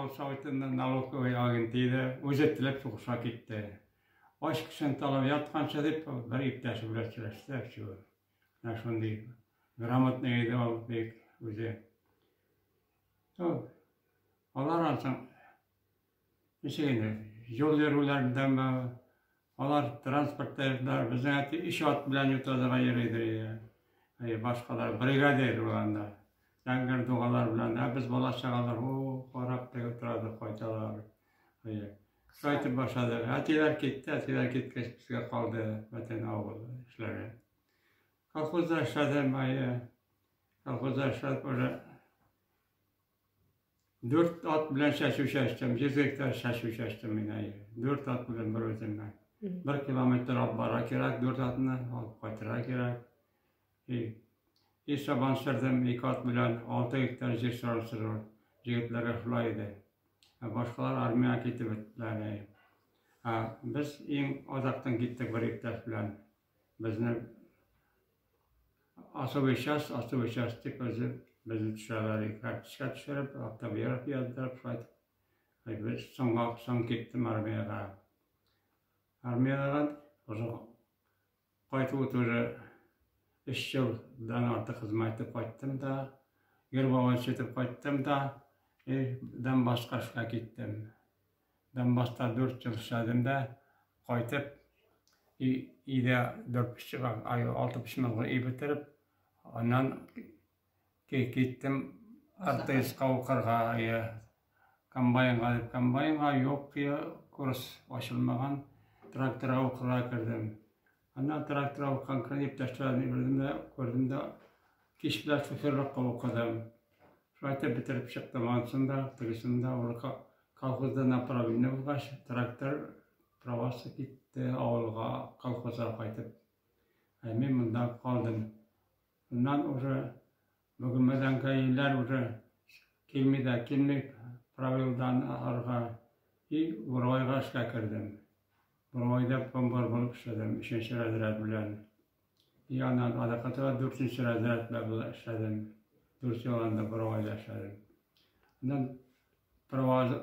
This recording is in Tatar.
волсоветында налоговый агент иде, үзе теләп сугышка китте. Ач кешене талап ятканчы дип, бер иптәше белән сөйләште, всё. Менә шундый грамотный иде ул бик үзе. Ну, алар ансың ничек инде, юл йөрүләрендәме, алар транспортта йөрделәр, безнең әти өч ат белән Ютазыга йөридер иде. Әйе, башкалар бригадир булганда. Зәңгәр дугалар белән, ә без бала чагалар, о, карап теге торадык, кайталар. Әйе. Кайтып башладык. Әтиләр китте, әтиләр киткәч безгә калды бөтен авыл эшләре. Колхозда эшләдем, әйе. Колхозда эшләп уже Дүрт ат белән чәчү чәчтем, 100 гектар чәчү чәчтем мин, әйе. Дүрт ат белән бер үземә. Бер километр алып бара кирәк, дүрт атны алып кайтырга кирәк. И, и сабан сөрдем, ике ат белән 6 гектар җир сорап сөрү. Җегетләргә шулай иде. Ә башкалар армиягә китеп беттеләр, әйе. Ә без иң азактан киттек бер иптәш белән. Безне Особый час, особый час дип үзе безне төшерәләр. Карточка төшереп, автобиография яздырып, шулай итеп. Ай, без соңга соң киттем армиягә. Армиядән уже кайтуы тоже өч елдан артык хезмәт итеп кайттым да, гербовой итеп кайттым да, и Донбасска эшкә киттем. Донбасста 4 ел эшләдем дә, кайтып, өйдә 4 почмак, ай, 6 почмаклы өй бетереп, аннан киттем РТСка укырга, комбайнга дип, комбайнга юк, курс ачылмаган, тракторга укырга кердем. Аннан тракторга укыган көн иптәшләрне күрдем дә, күрдем дә, кич белән шоферлыкка укыдым. Шулай итеп бетереп чыктым анысын да, тегесен дә. Уже колхозда направление булгач, трактор правасы китте авылга, колхозга кайтып. Ә мин монда калдым. Моннан уже Бөгелмәдән гаиләр уже килми дә килми правилдан арга. И Буровайга эшкә кердем. Буровайда пломбар булып эшләдем, өченче разряд белән. И аннан Адакатова дүртенче разряд белән эшләдем. Дүрт ел анда Буровайда эшләдем. Аннан права